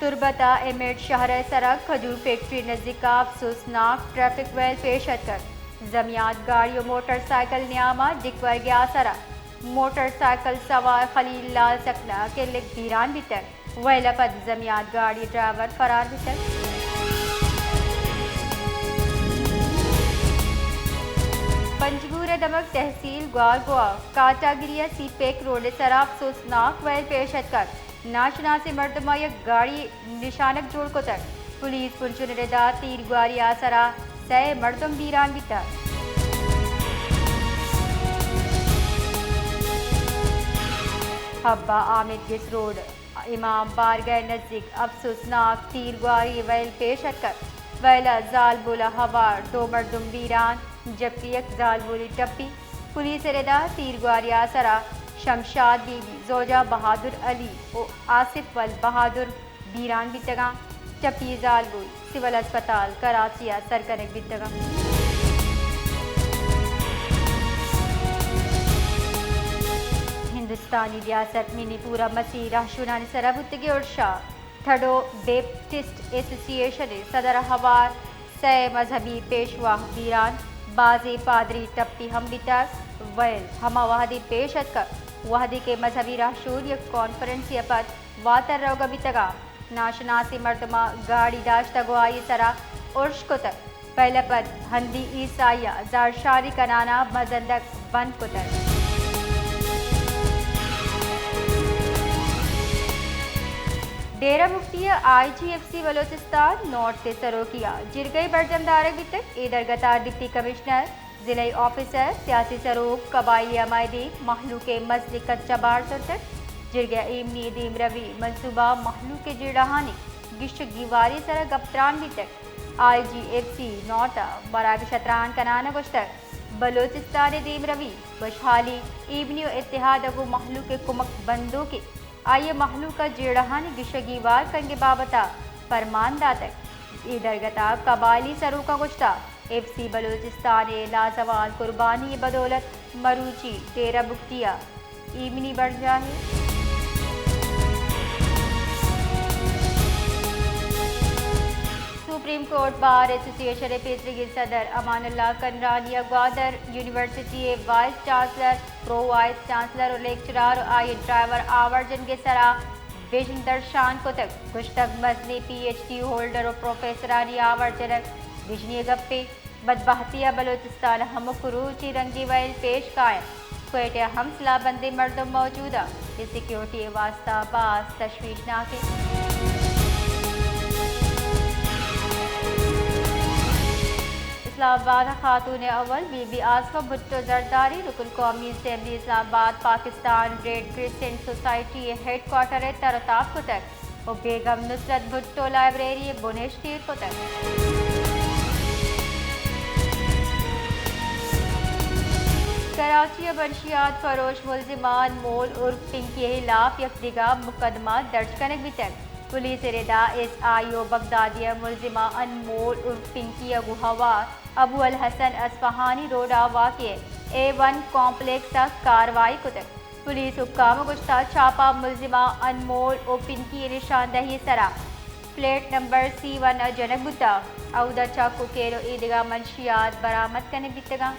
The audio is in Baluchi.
تربت ء امیڈ شہر ء سرا کھجور فیکٹری نزیک ء افسوسناک ٹریفک ویل پیش اتکگ۔ زمیات گاڑی و موٹر سائیکل نیام ء ڈیک ورگ ء آسرا موٹر سائیکل سوار خلیل لال سکنا کلک بیران بیتگ۔ ویل ء پد زمیات گاڑی ڈرائیور فرار بیتگ۔ پنجگور ء دمگ تحصیل گوارگوا کاٹاگری ء سی پیک روڈ ء سرا افسوسناک ویل پیش اتکگ۔ ناشناسیں مردماں یک گاڑی نشانگ جوڑ کتگ۔ پولیس پنچن ردا تیرگواری آسرا سئے مردم بیران بیتگ۔ حبہ آمید گس روڈ امام بارگاہ نزیک افسوسناک تیرگواری ویل پیش اتکگ۔ ویل ء زالبول ء ہوار دو مردم بیران، جبکہ یک زالبولی ٹپی۔ پولیس ء ردا تیرگواری آسرا شمشاد بی بی، زوجہ بہادر علی و آصف ول بہادر بیران بیتگاں۔ ٹپی زالبول سول ہسپتال کراچی ء سر کنگ بیتگاں۔ ہندوستانی ریاست منی پور ء مسیح رہشونانی سرا بوتگیں ارشا تھڈو بیپٹسٹ ایسوسی ایشن ء صدر ء ہوار سئے مذہبی پیشوا بیران، بازیں پادری ٹپی ہم بیتگ۔ ویل ہما وہدی پیش اتکگ، وہدے کہ مذہبی رہشون یک کانفرنسے ء پد واتر روگ ء بیتگ ء ناشناسیں مردماں گاڑی داشتگ و آئی سرا ارش کتگ۔ ویل ء پد ہندی عیسائی ء زہرشانی کنان ء مزندگ بند کتگ۔ ڈیرہ بگٹی ء آئی جی ایف سی بلوچستان نارتھ ء سروکی ء جرگہ ء برجم دارگ بیتگ۔ اے درگت ء ڈپٹی کمشنر، ضلعی آفیسر، سیاسی سروک، قبائلی عمائدی، مہلوک ء مزنیں کچ ء بار زرتگ۔ جرگہ ء ایمنی ء دیمروی منصوبہ مہلوک ء جیڑہانی گیش ء گیواری ء سرا گپ تران بیتگ۔ آئی جی ایف سی نارتھ ء مراگش ء تران کنان ء گوشتگ، بلوچستان ء دیمروی، وشحالی، ایمنی و اتحاد ء گوں مہلوک ء کمک بندوک ء آئی ء مہلوک ء جیڑہانی گیش ء گیوار کنگ ء بابت ء پرمان داتگ۔ اے درگت ء قبائلی سروکاں گوشتگ، ایف سی بلوچستان ء لازوال قربانی ء بدولت مروچی ڈیرہ بگٹی ء ایمنی برجاہ ء۔ سپریم کورٹ بار ایسوسی ایشن ء پیسریگیں صدر امان اللہ کنرانی ء گوادر یونیورسٹی ء vice chancellor, pro vice chancellor و لیکچرار و آئی ڈرائیور آور جنگ ء سرا بژن درشان کتگ۔ گوشتگ، مزنیں پی ایچ ڈی ہولڈر و پروفیسرانی آور جنگ بژنی ء گپے۔ بدبہتی ء بلوچستان ء ہمک روچ اے رنگیں ویل پیش کاینت۔ کوئٹہ ء ہم سلاہ بندیں مردم موجود انت، اے سیکورٹی ء واستہ باز تشویشناک انت۔ اسلام آباد ء خاتون اول بی بی آصفہ بھٹو زرداری رکن قومی اسمبلی اسلام آباد پاکستان ریڈ کریسنٹ سوسائٹی ء ہیڈ کوارٹر ء تر و تاب کتگ۔ و بیگم نصرت بھٹو لائبریری ء بنہشت ایر کتگ۔ کراچی ء منشیات فروش ملزماں انمول عرف پنکی ء ہلاپ یک دگہ مقدمہ درج کنگ بیتگ۔ پولیس ء ردا ایس آئی او بغدادی ء ملزماں انمول عرف پنکی ء گوں ہوار ابو الحسن اصفہانی روڈ ء واقع اے ون کمپلیکس ء کاروائی کتگ۔ پولیس حکام ء گوشتگ، چاپہ ملزماں انمول و پنکی ء نشاندہی ء سرا فلیٹ نمبر سی ون ء جنگ بوتگ۔ اودا چک و کیل و ایدگہ منشیات برآمد کنگ بیتگاں۔